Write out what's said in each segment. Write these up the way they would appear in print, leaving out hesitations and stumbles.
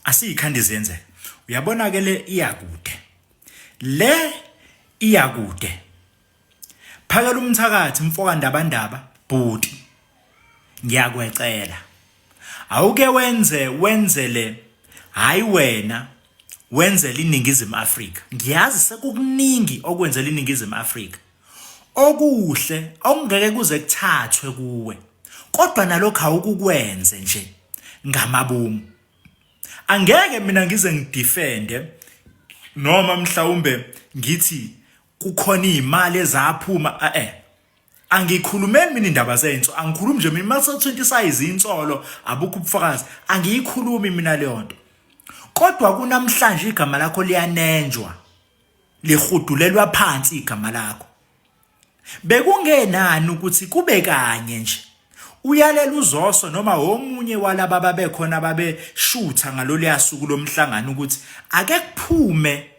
Asiyikhandi ziyenzeka. Uyabona ke le iyakude. Le iyakude. Phakela umthakathi mfoka Ndabandaba bhuti. Ngiyakwecela. Awuke wenze wenzele hayi wena wenzele iNingizimu Afrika. Ngiyazi sekukuningi okwenzela iNingizimu Afrika. Okuhle okungeke kuze kuthathwe kuwe. Kodwa nalokho awukukwenze nje ngamabomu. Angeke mina ngize ngidefende noma mhlawumbe ngithi kukhona izimali ezaphuma eh angikhulumeli mina indaba zenso angikhulumi nje mina mase 20 size insolo abukho ubufakazi angiyikhulumi mina leyo nto kodwa kunamhlanje igama lakho liyanenjwa lihudulelwa phansi igama lakho Bekungenani ukuthi kube kanye nje uyalela uZoso noma omunye walaba babekhona babeshutha ngaloluya suku lomhlangano ukuthi ake kuphume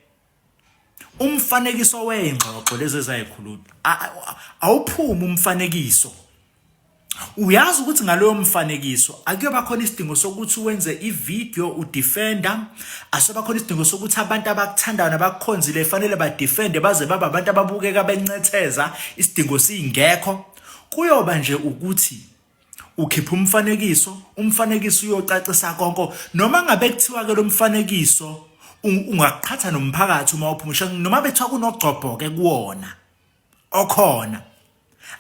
umfanekiso wey'ngxoxo lezi ezayikhulunywa. Awuphume umfanekiso. Uyazi ukuthi ngaloyo mfanekiso akuyoba khona isidingo sokuthi wenze ivideo udefender, asoba khona isidingo sokuthi abantu abakuthandayo nabakukhonzile fanele badefende baze baba abantu ababukeka bencetheza isidingo singekho. Kuyoba nje ukuthi ukhipha umfanekiso, umfanekiso uyocacisa konke noma ngabe kuthiwa ke lo mfanekiso ungaqhatha nomphakathi uma uphuma noma bethiwa kunogcobho ke kuwona okhona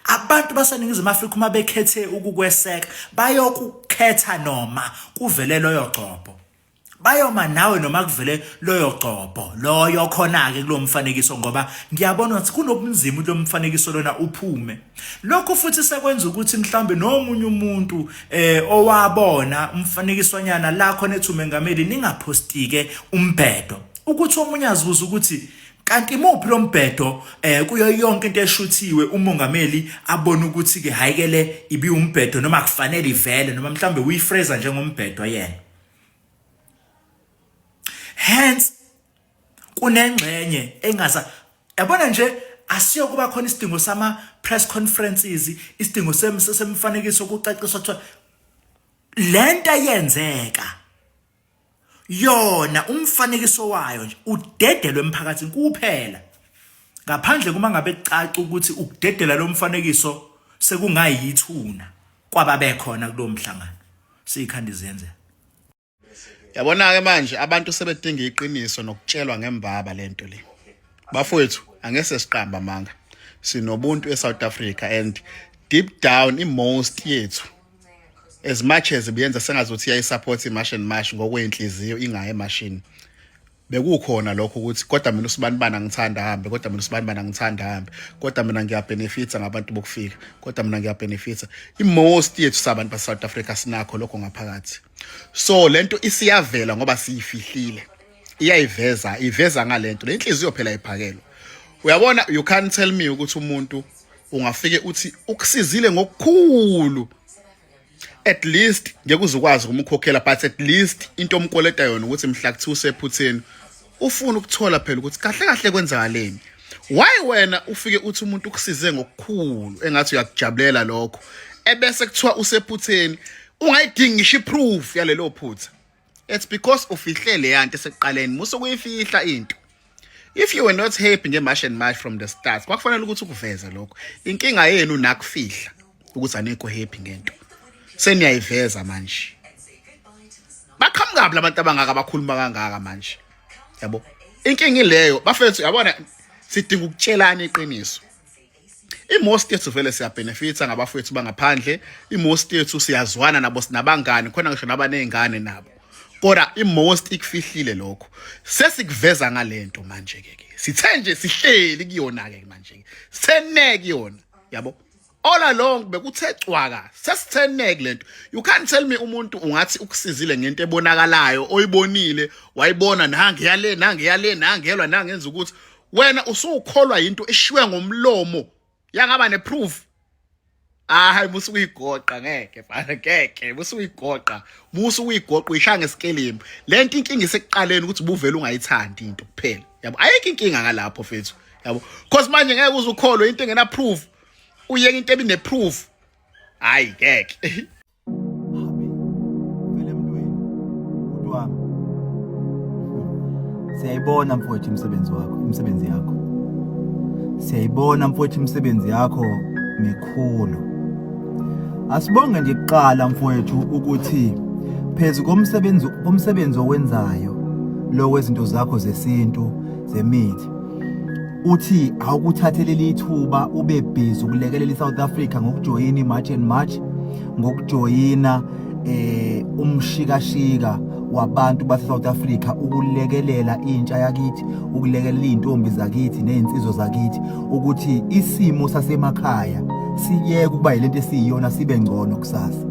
Abantu baseNingizimu Afrika uma bekhethe ukukweseka bayokukhetha noma kuvele loyo gcobho. Bayoma nawe noma kuvele loyo gcobho loyo khona-ke kulo mfanekiso ngoba ngiyabona ukuthi kunobunzima ukuthi lo mfanekiso lona uphume. Lokhu futhi sekwenza ukuthi mhlawumbe nomunye umuntu eh owabona umfanekiswanyana la khona ethi umengameli ningaphostike umbhedo ukuthi omunye azibuza ukuthi Kanti imuphi lo mbhedo eh kuyo yonke into eshuthiwe umongameli abona ukuthi ke hayi ke le ibiwumbhedo noma kufanele ivele noma mhlambe uyifreza njengombhedo yena. Hence kunengxenye engaza yabona nje asiyo kuba khona isidingo sama press conferences isidingo semfanekiso kucaciswa kuthiwa lento eyenzeka yona umfanekiso wayo nje udedelwe emphakathini kuphela ngaphandle kuma ngabe kucaca ukuthi ukudedela lo mfanekiso sekungayithuna kwababekhona kulowo mhlangano siyikhanda izenzela Yabona-ke manje abantu sebedinga iqiniso nokutshelwa ngembaba lento le. Bafowethu angese siqamba amanga. Sinobuntu eSouth Africa and deep down i-most yethu as much as ibiyenza sengazuthi iyayisupport iMarch and March ngokwenhliziyo ingayi emashini bekukhona lokho ukuthi kodwa mina usibanibani angithanda hambe kodwa mina usibanibani angithanda hambe kodwa mina ngiyabenefitha ngabantu bokufika kodwa mina ngiyabenefitha i-most yethu sabantu base-South Africa sinakho lokho ngaphakathi so lento isiyavela ngoba siyifihlile iyayiveza iveza ngalento le inhliziyo phela iphakelwa uyabona you can't tell me ukuthi umuntu ungafike uthi ukusizile ngokukhulu at least ngeke uzukwazi ukumkhokhela but at least into omkweleta yona ukuthi mhla kuthiwa usephutheni ufuna ukuthola phela ukuthi kahle kahle kwenzakaleni why wena ufike uthi umuntu ukusize ngokukhulu engathi uyakujabulela lokho ebese kuthiwa usephutheni ungayidingi ngisho iproof yalelo phutha it's because ufihle leyanto esekuqaleni musa ukuyifihla into if you were not happy nge-march and march from the start kwakufanele ukuthi ukuveze lokho inkinga yenu nakufihla ukuthi anikho happy ngento seniyayiveza manje baqhamukaphi labantu abangaka abakhuluma kangaka manje yabo inkinga ileyo bafethu yabona sidinga ukutshelana iqiniso i-most yethu vele siyabhenefitha ngabafowethu bangaphandle i-most yethu siyazwana nabo sinabangani khona ngisho nabaney'ngane nabo kodwa i-most ikufihlile lokho sesikuveza ngalento manje ke ke sithe nje sihleli kuyona ke manje ke sithe kuyona yabo all along bekuthe cwaka sesithe nek lento you can't tell me umuntu ungathi ukusizile ngento ebonakalayo oyibonile wayibona nange yale nange yale nangelwa nangenza ukuthi wena usukholwa into eshiwe ngomlomo yangaba neproof hayi musu kuyigoqa ngeke bana ngeke musu kuyigoqa musu kuyigoqa uyishaya ngesikelembu lento inkinga isekuqaleni ukuthi ubuvele ungayithandi into kuphela yabo ayikho inkinga ngalapho fethu yabo cause manje ngeke uze ukholwe into engena proof uyeke into ebine proof hayi ngeke Habe, vele emntwini, bhuti wami. Siyayibona mfowethu imisebenzi wakho, imisebenzi yakho. Siyayibona mfowethu imisebenzi yakho mikhulu. Asibonge nje kuqala mfowethu ukuthi phezu komsebenzi komsebenzi owenzayo lo wezinto zakho zesintu zemithi uthi awukuthatheleli ithuba ube busy ukulekelela iSouth Africa ngokujoyina iMarch and March ngokujoyina eh umshikashika wabantu base South Africa ukulekelela intsha yakithi ukulekelela izintombi zakithi nezinsizwa zakithi ukuthi isimo sasemakhaya siyeke ukuba yilento esiyiyona sibe ngcono kusasa.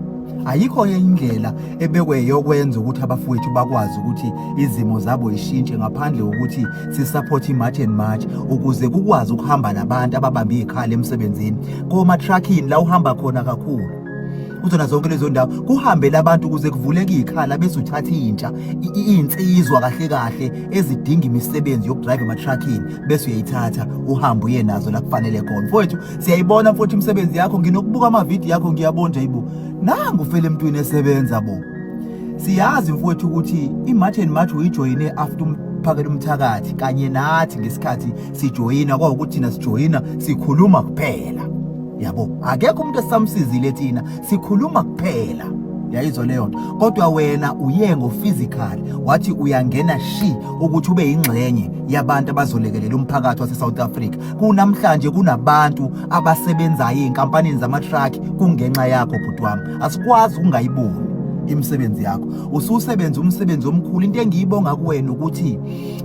Ayikho enye indlela ebekwe yokwenza ukuthi abafowethu bakwazi ukuthi izimo zabo ishintshe ngaphandle kokuthi sisupport i-March and March ukuze kukwazi ukuhamba nabantu ababambe ikhala emsebenzini koma-trucking la uhamba khona kakhulu kuzona zonke lezo ndawo kuhambe labantu ukuze kuvuleke ikhala bese uthatha intsha insizwa kahle kahle ezidinga imisebenzi yokudrive ema-truckini bese uyayithatha uhambe uye nazo la kufanele khona. Mfowethu, siyayibona mfowethu imisebenzi yakho, nginokubuka amavidiyo yakho ngiyabona nje ayibo nangu ufele emntwini esebenza bo. Siyazi mfowethu ukuthi i-March and March uyijoyine after umphakela umthakathi kanye nathi ngesikhathi sijoyina kwawukuthi thina sijoyina sikhuluma kuphela. Yabo, akekho umuntu esamsizile thina, sikhuluma kuphela. Yayizwa leyo nto. Kodwa wena uye ngo-physical wathi uyangena shi ukuthi ube yingxenye yabantu abazolekelela umphakathi wase-South Africa. Kunamhlanje kunabantu abasebenzayo ey'nkampanini zama-truck kungenxa yakho bhuti wami. Asikwazi ukungayiboni imisebenzi yakho. Ususebenza umsebenzi omkhulu. Into engiyibonga kuwena ukuthi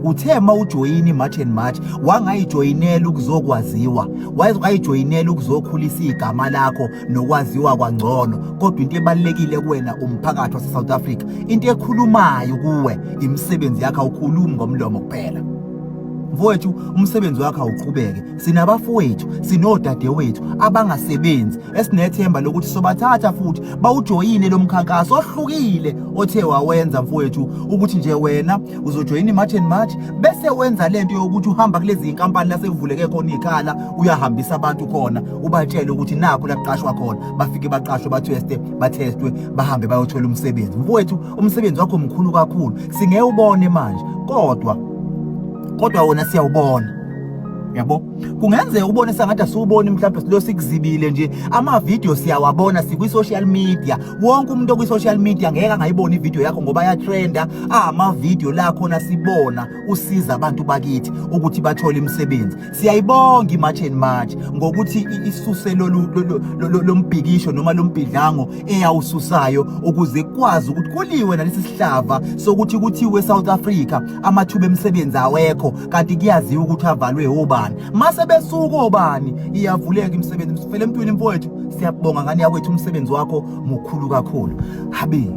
uthe uma ujoyina i-March and March wangayijoyinela ukuzokwaziwa, wayijoyinela ukuzokhulisa igama lakho nokwaziwa kwangcono, kodwa into ebalulekile kuwena umphakathi wase-South Africa. Into ekhulumayo kuwe imisebenzi yakho, awukhulumi ngomlomo kuphela. Mfowethu, umsebenzi wakho awuqhubeke. Sinabafowethu, sinodadewethu abangasebenzi esinethemba lokuthi sobathatha futhi bawujoyine lo mkhankaso ohlukile othe wawenza mfowethu, ukuthi nje wena uzojoyina i-March and March bese wenza lento yokuthi uhamba kulezi inkampani lasekuvuleke khona ikhala, uyahambisa abantu khona ubatshele ukuthi nakho la kuqashwa khona, bafike baqashwe, batheste, bathestwe, bahambe bayothola umsebenzi. Mfowethu, umsebenzi wakho mkhulu kakhulu, singeke ubone manje kodwa wona siyawubona. Yabo, kungenzeka ubone sengathi asiwuboni, mhlawumbe silo sikuzibile nje. Ama-video siyawabona, sikwi-social media, wonke umuntu okwi-social media ngeke angayiboni ivideo yakho ngoba ayatrenda ama-video la khona sibona usiza abantu bakithi ukuthi bathole imisebenzi. Siyayibonga i-March and March ngokuthi isuse lolu lombhikisho noma lombhidlango eyawususayo ukuze kukwazi ukuthi kuliwe nalesi sihlava sokuthi kuthiwe South Africa amathuba emisebenzi awekho, kanti kuyaziwa ukuthi avalwe obani. Mase besuka obani iyavuleka imisebenzi. Sifele emntwini mfowethu, siyabonga ngane yakwethu, umsebenzi wakho mukhulu kakhulu. Habi.